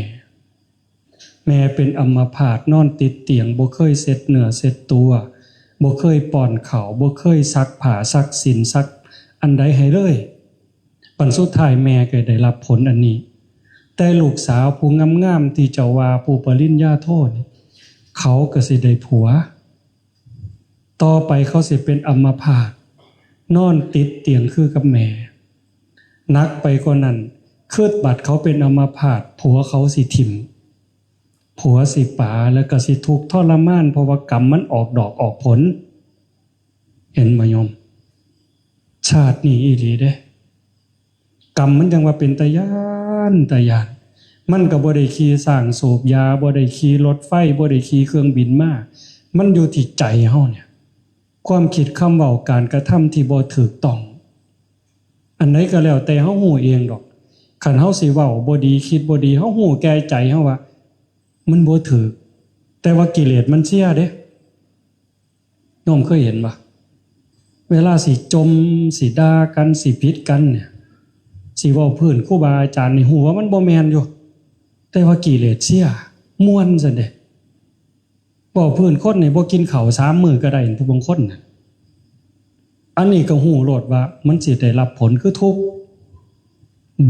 แม่เป็นอัมพาตนอนติดเตียง บ่เคยเช็ดเนื้อเช็ดตัว บ่เคยป้อนข้าว บ่เคยซักผ้าซักสิ้นซักอันใดให้เลย บัดสุดท้ายแม่ก็ได้รับผลอันนี้ แต่ลูกสาวผู้งามๆ ที่เจ้าว่าผู้ปริญญาโทนี่ เขาก็สิได้ผัว ต่อไปเขาสิเป็นอัมพาต นอนติดเตียงคือกับแม่ หนักไปกว่านั้น คือบัดเขาเป็นอัมพาต ผัวเขาสิถิ่ม ผัวสิป๋า แล้วก็สิทุกข์ทรมาน เพราะว่ากรรมมันออกดอกออกผล เห็นบ่โยม ชาตินี้อีหลีเด้ กรรมมันจั่งว่าเป็นตาย้าน ตาย้าน มันก็บ่ได้ขี่ช้างสูบยา บ่ได้ขี่รถไฟ บ่ได้ขี่เครื่องบินมา มันอยู่ที่ใจเฮาเนี่ย ความคิด คำเว้า การกระทำที่บ่ถูกต้อง อันใดก็แล้วแต่เฮาฮู้เองดอก คันเฮาสิเว้าบ่ดี คิดบ่ดี เฮาฮู้แก่ใจเฮาว่า มันบ่ถูก แต่ว่ากิเลสมันเชียร์เด้ โยมเคยเห็นบ่ เวลาสิจ่ม สิด่ากัน สิผิดกันเนี่ย สิเว้าพื้นครูบาอาจารย์นี่ฮู้ว่ามันบ่แม่นอยู่ แต่ว่ากิเลสเชียร์ ม่วนซั่นเด้ เว้าพื้นคนนี่บ่กินข้าวสามมื้อก็ได้ ผู้บางคนน่ะ อันนี้ก็ฮู้โลดว่ามันสิได้รับผลคือทุกข์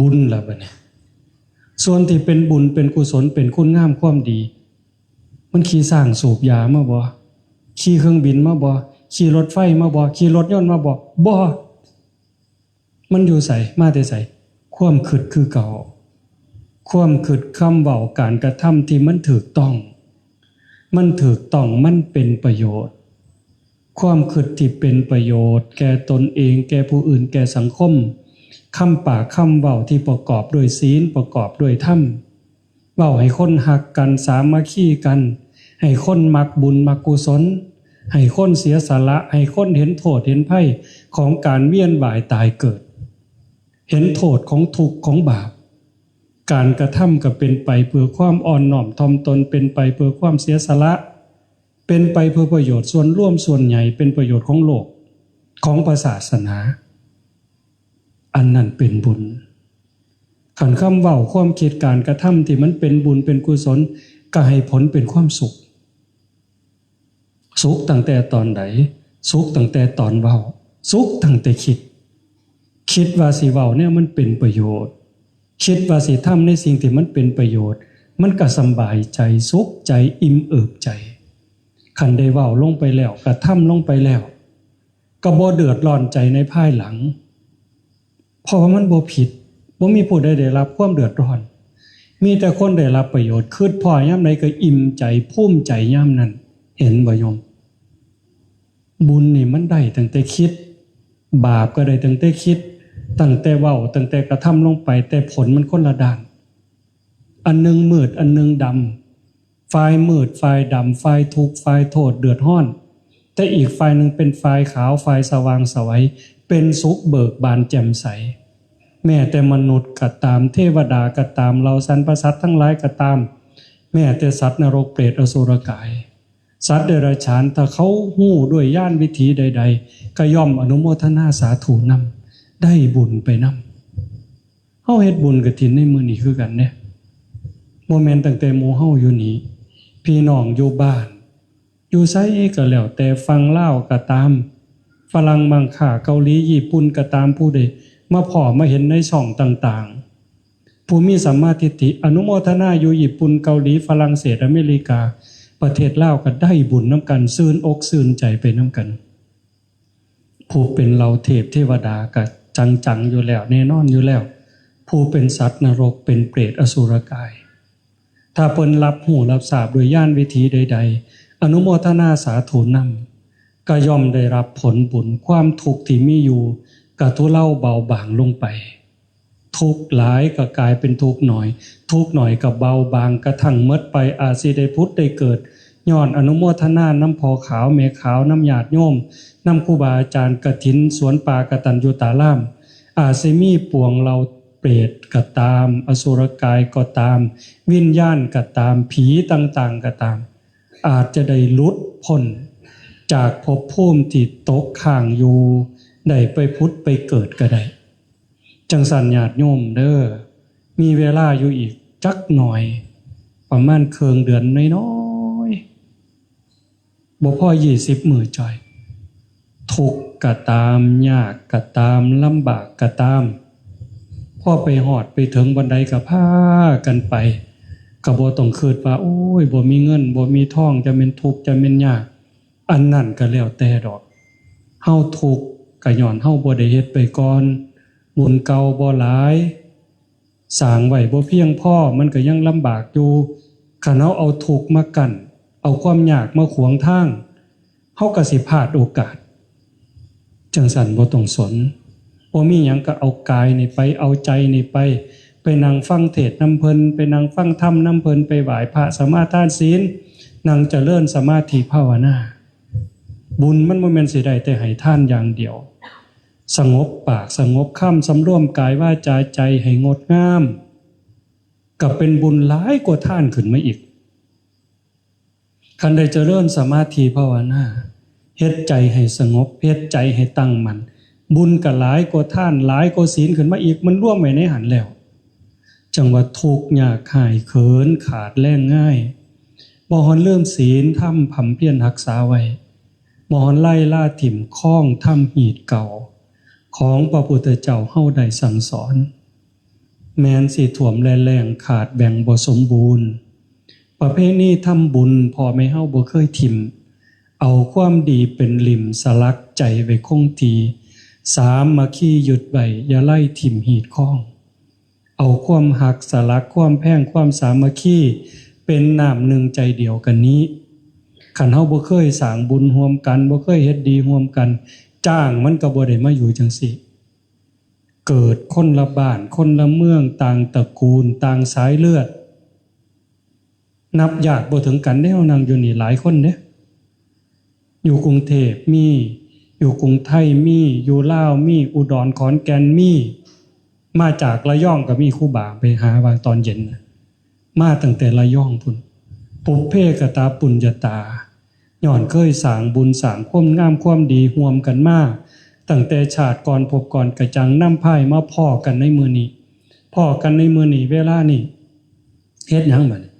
บุญล่ะบัดนี้ ส่วนที่เป็นบุญเป็นกุศลเป็นคุณงามความดี มันขี่ช้างสูบยามาบ่ ขี่เครื่องบินมาบ่ ขี่รถไฟมาบ่ ขี่รถยนต์มาบ่ บ่ มันอยู่ไส มาแต่ไส ความคิดคือเก่า ความคิด คำเว้า การกระทำที่มันถูกต้อง มันถูกต้อง มันเป็นประโยชน์ ความคิดที่เป็นประโยชน์ แก่ตนเอง แก่ผู้อื่น แก่สังคม คำปาก คำเว้า ที่ประกอบด้วยศีล ประกอบด้วยธรรม เว้าให้คนฮักกัน สามัคคีกัน ให้คนมักบุญมักกุศล ให้คนเสียสละ ให้คนเห็นโทษเห็นภัยของการเวียนว่ายตายเกิด เห็นโทษของทุกข์ของบาป การกระทำก็เป็นไปเพื่อความอ่อนน้อมถ่อมตน เป็นไปเพื่อความเสียสละ เป็นไปเพื่อประโยชน์ส่วนรวมส่วนใหญ่ เป็นประโยชน์ของโลก ของพระศาสนา อันนั้นเป็นบุญ คันคำเว้า ความคิด การกระทำที่มันเป็นบุญเป็นกุศล ก็ให้ผลเป็นความสุข สุขตั้งแต่ตอนใด สุขตั้งแต่ตอนเว้า สุขตั้งแต่คิด คิดว่าสิเว้าแนวมันเป็นประโยชน์ คิดว่าสิทำในสิ่งที่มันเป็นประโยชน์ มันก็สำบายใจ สุขใจ อิ่มเอิบใจ คันได้เว้าลงไปแล้ว กระทำลงไปแล้ว ก็บ่เดือดร้อนใจในภายหลัง เพราะว่ามันบ่ผิด บ่มีผู้ใดได้รับความเดือดร้อน มีแต่คนได้รับประโยชน์ คิดพ้อยามใดก็อิ่มใจ ภูมิใจยามนั้น เห็นบ่โยม บุญนี่มันได้ตั้งแต่คิด บาปก็ได้ตั้งแต่คิด ตั้งแต่เว้า ตั้งแต่กระทำลงไป แต่ผลมันคนละด้าน อันหนึ่งมืด อันหนึ่งดำ ฝ่ายมืด ฝ่ายดำ ฝ่ายทุกข์ ฝ่ายโทษ เดือดร้อน แต่อีกฝ่ายหนึ่งเป็นฝ่ายขาว ฝ่ายสว่างไสว เป็นสุขเบิกบานแจ่มใส แม้แต่มนุษย์ก็ตาม เทวดาก็ตาม เหล่าสรรพสัตว์ทั้งหลายก็ตาม แม้แต่สัตว์นรกเปรตอสุรกาย สัตว์เดรัจฉาน ถ้าเขาฮู้ด้วยญาณวิถีใดๆ ก็ย่อมอนุโมทนาสาธุนำ ได้บุญไปนำ เฮาเฮ็ดบุญกฐินในมื้อนี้คือกันเด้ บ่แม่นตั้งแต่หมู่เฮาอยู่นี่ พี่น้องอยู่บ้าน อยู่ไสก็แล้วแต่ ฝั่งลาวก็ตาม ฝรั่งมังค่า เกาหลี ญี่ปุ่นก็ตาม ผู้ใดมาพ้อมาเห็นในช่องต่างๆ ผู้มีสัมมาทิฏฐิ อนุโมทนาอยู่ ญี่ปุ่น เกาหลี ฝรั่งเศส อเมริกา ประเทศลาวก็ได้บุญนำกัน ซื่นอกซื่นใจไปนำกัน ผู้เป็นเหล่าเทพเทวดาก็จังๆอยู่แล้ว แน่นอนอยู่แล้ว ผู้เป็นสัตว์นรก เป็นเปรตอสุรกาย ถ้าเพิ่นรับฮู้รับทราบด้วยญาณวิถีใดๆ อนุโมทนาสาธุนำ ก็ย่อมได้รับผลบุญ ความทุกข์ที่มีอยู่ก็ทุเลาเบาบางลงไป ทุกข์หลายก็กลายเป็นทุกข์น้อย ทุกข์น้อยก็เบาบาง กระทั่งหมดไป อาจสิได้ผุดได้เกิด ย้อนอนุโมทนานำพ่อขาวแม่ขาว นำญาติโยม นำครูบาอาจารย์ กฐินสวนป่ากตัญญูตาราม อาจสิมีปวงเหล่าเปรตก็ตาม อสุรกายก็ตาม วิญญาณก็ตาม ผีต่างๆก็ตาม อาจจะได้หลุดพ้นจากภพภูมิที่ตกค้างอยู่ ได้ไปผุดไปเกิดก็ได้ จังซั่นญาติโยมเด้อ มีเวลาอยู่อีกจักหน่อย ประมาณเคิ่งเดือนน้อยๆ บ่พอยี่สิบมื้อจ้อย ทุกข์ก็ตาม ยากก็ตาม ลำบากก็ตาม พอไปฮอดไปถึงบ่อนใดก็พากันไป ก็บ่ต้องคิดว่า โอ้ย บ่มีเงิน บ่มีทอง จะแม่นทุกข์ จะแม่นยาก อันนั้นก็แล้วแต่ดอก เฮาทุกข์ก็ย้อนเฮาบ่ได้เฮ็ดไปก่อน บุญเก่าบ่หลาย สร้างไว้บ่เพียงพอ มันก็ยังลำบากอยู่ คันเฮาเอาทุกข์มากั้น เอาความยากมาขวางทาง เฮาก็สิพลาดโอกาส จังซั่นบ่ต้องสน บ่มีหยังก็เอากายนี่ไป เอาใจนี่ไป ไปนั่งฟังเทศน์นำเพิ่น ไปนั่งฟังธรรมนำเพิ่น ไปไหว้พระสมาทานศีล นั่งเจริญสมาธิภาวนา บุญมันบ่แม่นสิได้แต่ให้ทานอย่างเดียว สงบปากสงบคำ สำรวมกายวาจาใจให้งดงาม ก็เป็นบุญหลายกว่าทานขึ้นมาอีก คันได้เจริญสมาธิภาวนา เฮ็ดใจให้สงบ เฮ็ดใจให้ตั้งมั่น บุญก็หลายกว่าทาน หลายกว่าศีลขึ้นมาอีก มันรวมไว้ในหั้นแล้ว จังว่าทุกข์ยากไห้เขินขาดแรงง่าย บ่ฮอนลืมศีลธรรมบำเพ็ญรักษาไว้ บ่ฮอนไล่ล่าถิ่มคองธรรมฮีตเก่า ของพระพุทธเจ้าเฮาได้สั่งสอน แม้นสิท่วมและแล้งขาดแบ่งบ่สมบูรณ์ ประเพณีทำบุญพ่อแม่เฮาบ่เคยถิ่ม เอาความดีเป็นหลิ่มสลักใจไว้คงที่ สามัคคียึดไว้อย่าไล่ถิ่มฮีตคอง เอาความฮักสลักความแพงความสามัคคี เป็นน้ำหนึ่งใจเดียวกันนี้ คันเฮาบ่เคยสร้างบุญร่วมกัน บ่เคยเฮ็ดดีร่วมกัน จ้างมันก็บ่ได้มาอยู่จังซี้ เกิดคนละบ้านคนละเมือง ต่างตระกูลต่างสายเลือด นับญาติบ่ถึงกันเด้ เฮานั่งอยู่นี่หลายคนเด้ อยู่กรุงเทพมี อยู่กรุงไทยมี อยู่ลาวมี อุดรขอนแก่นมี มาจากระยองก็มีครูบาไปหาว่าตอนเย็นน่ะ มาตั้งแต่ระยองพุ้น ปุพเพกตปุญญาตา ย้อนเคยสร้างบุญสร้างความงามความดีร่วมกันมา ตั้งแต่ชาติก่อนภพก่อน กะจั่งนำพามาพ้อกันในมื้อนี้ พ้อกันในมื้อนี้เวลานี้ เฮ็ดหยังบัดนี้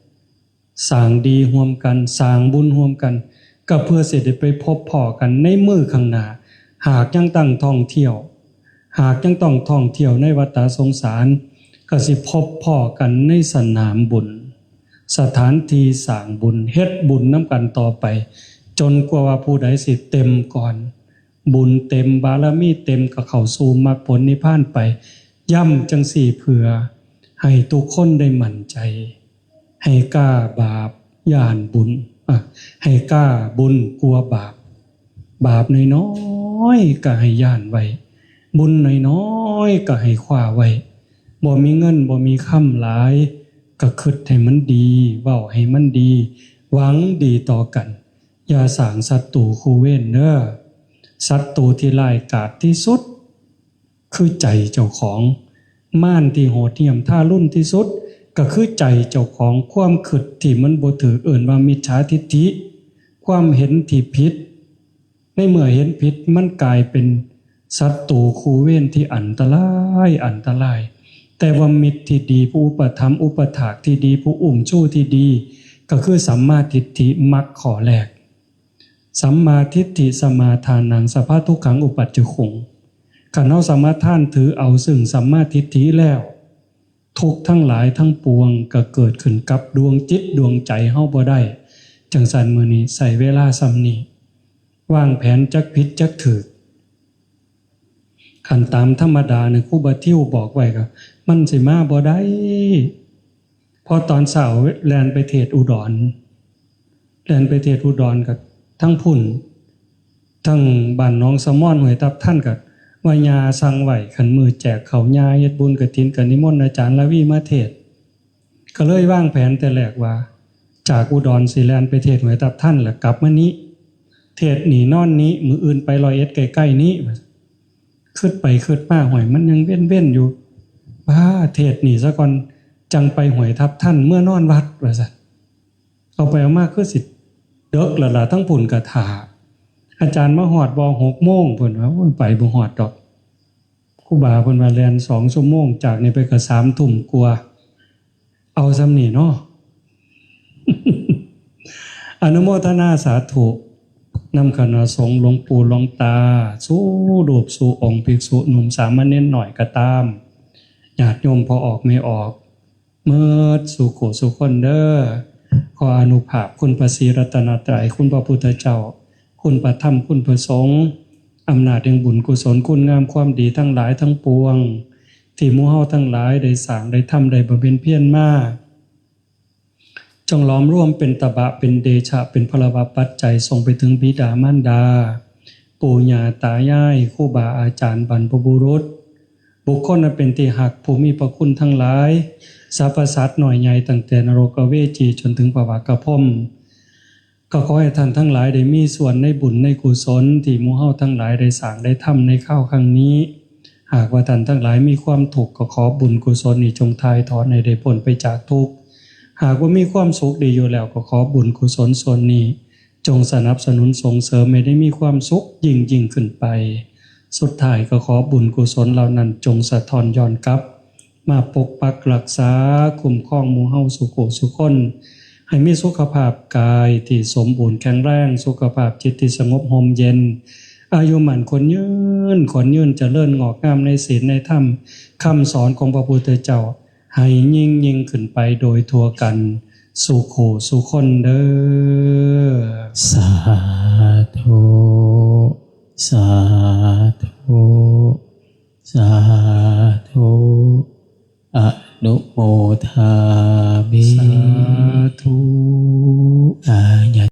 สร้างดีร่วมกัน สร้างบุญร่วมกัน ก็เพื่อสิได้ไปพบพ้อกันในมื้อข้างหน้า หากยังต้องท่องเที่ยว หากยังต้องท่องเที่ยวในวัฏสงสาร ก็สิพบพ้อกันในสนามบุญ สถานที่สร้างบุญ เฮ็ดบุญนำกันต่อไป จนกว่าว่าผู้ใดสิเต็มก่อน บุญเต็ม บารมีเต็ม ก็เข้าสู่มรรคผลนิพพานไป ย้ำจังซี้เพื่อ ให้ทุกคนได้มั่นใจ ให้กล้าบาปย้านบุญ อ่ะ ให้กล้าบุญกลัวบาป บาปน้อยๆ ก็ให้ย้านไว้ บุญน้อยๆ ก็ให้คว้าไว้ บ่มีเงินบ่มีคำหลาย ก็คิดให้มันดี เว้าให้มันดี หวังดีต่อกัน อย่าสร้างศัตรูคู่เวรเด้อ ศัตรูที่ร้ายกาจที่สุด คือใจเจ้าของ มารที่โหดเหี้ยมทารุณที่สุด ก็คือใจเจ้าของ ความคิดที่มันบ่ถืก เอิ้นว่ามิจฉาทิฏฐิ ความเห็นที่ผิด ในเมื่อเห็นผิดมันกลายเป็นศัตรูคู่เวรที่อันตราย อันตราย แต่ว่ามิตรที่ดี ผู้อุปถัมภ์อุปถากที่ดี ผู้อุ้มชูที่ดี ก็คือสัมมาทิฏฐิ มรรคข้อแรก สัมมาทิฏฐิสมาทานัง สัพพะทุกขังอุปัชฌุคุง คันเฮาสมาทานถือเอาซึ่งสัมมาทิฏฐิแล้ว ทุกข์ทั้งหลายทั้งปวงก็เกิดขึ้นกับดวงจิตดวงใจเฮาบ่ได้ จั่งซั้นมื้อนี้ใช้เวลาส่ำนี้ วางแผนจักผิดจักถืก คันตามธรรมดาเนี่ย ครูบาทิวบอกไว้ก็ มันสิมาบ่ได้ พอตอนเช้าแล่นไปเทศน์อุดร แล่นไปเทศน์อุดรก็ทั้งพุ้น ทั้งบ้านหนองสะมอน ห้วยทับทัน ก็ว่าย่าสั่งไว้ คันมื้อแจกข้าว ย่าเฮ็ดบุญกฐินก็นิมนต์อาจารย์ละวีมาเทศน์ ก็เลยวางแผนแต่แรกว่า จากอุดรสิแล่นไปเทศน์ห้วยทับทัน แล้วกลับมานี้ เทศน์นี่นอนนี้ มื้ออื่นไปร้อยเอ็ดใกล้ๆนี้ คิดไปคิดมา ห้วย มันยังเว้นๆอยู่ ว่าเทศน์นี่ซะก่อน จั่งไปห้วยทับทัน เมือนอนวัด ว่าซั่น เอาไปเอามาคือสิเดิกแล้วล่ะ ทั้งพุ้นก็ท่า อาจารย์มาฮอดบ่ หกโมง เพิ่นว่า โอ้ย ไปบ่ฮอดดอก ครูบาเพิ่นว่าแล่นสองชั่วโมง จากนี่ไปก็สามทุ่มกว่า เอาส่ำนี้เนาะ อนุโมทนาสาธุนำคณะสงฆ์ หลวงปู่หลวงตา สู่รูปสู่องค์ ภิกษุหนุ่มสามเณรน้อยก็ตาม ญาติโยมพ่อออกแม่ออก เมิดสู่คู่สู่คนเด้อ ขออานุภาพคุณพระศรีรัตนตรัย คุณพระพุทธเจ้า คุณพระธรรม คุณพระสงฆ์ อำนาจแห่งบุญกุศล คุณงามความดีทั้งหลายทั้งปวง ที่หมู่เฮาทั้งหลายได้สร้างได้ทำได้บำเพ็ญเพียรมา จงหลอมรวมเป็นตบะเป็นเดชะ เป็นพลวปัจจัยส่งไปถึงบิดามารดา ปู่ย่าตายาย ครูบาอาจารย์ บรรพบุรุษ บุคคลอันเป็นที่ฮัก ผู้มีพระคุณทั้งหลาย สรรพสัตว์น้อยใหญ่ ตั้งแต่นรกเวจีจนถึงพระวากพรหม ก็ขอให้ท่านทั้งหลายได้มีส่วนในบุญในกุศล ที่หมู่เฮาทั้งหลายได้สร้างได้ทำในคราวครั้งนี้ หากว่าท่านทั้งหลายมีความทุกข์ ก็ขอบุญกุศลนี้จงถ่ายถอนให้ได้พ้นไปจากทุกข์ หากว่ามีความสุขดีอยู่แล้ว ก็ขอบุญกุศลส่วนนี้ จงสนับสนุนส่งเสริมให้ได้มีความสุขยิ่งยิ่งขึ้นไป สุดท้ายก็ขอบุญกุศลเหล่านั้นจงสะท้อนย้อนกลับ มาปกปักรักษาคุ้มครองหมู่เฮาสู่คู่สู่คน ให้มีสุขภาพกายที่สมบูรณ์แข็งแรง สุขภาพจิตที่สงบร่มเย็น อายุมั่นขวัญยืน ขวัญยืนเจริญงอกงามในศีลในธรรม คำสอนของพระพุทธเจ้า ให้ยิ่งยิ่งขึ้นไปโดยทั่วกัน สู่คู่สู่คนเด้อ สาธุ สาธุ สาธุ อนุโมทามิ สาธุ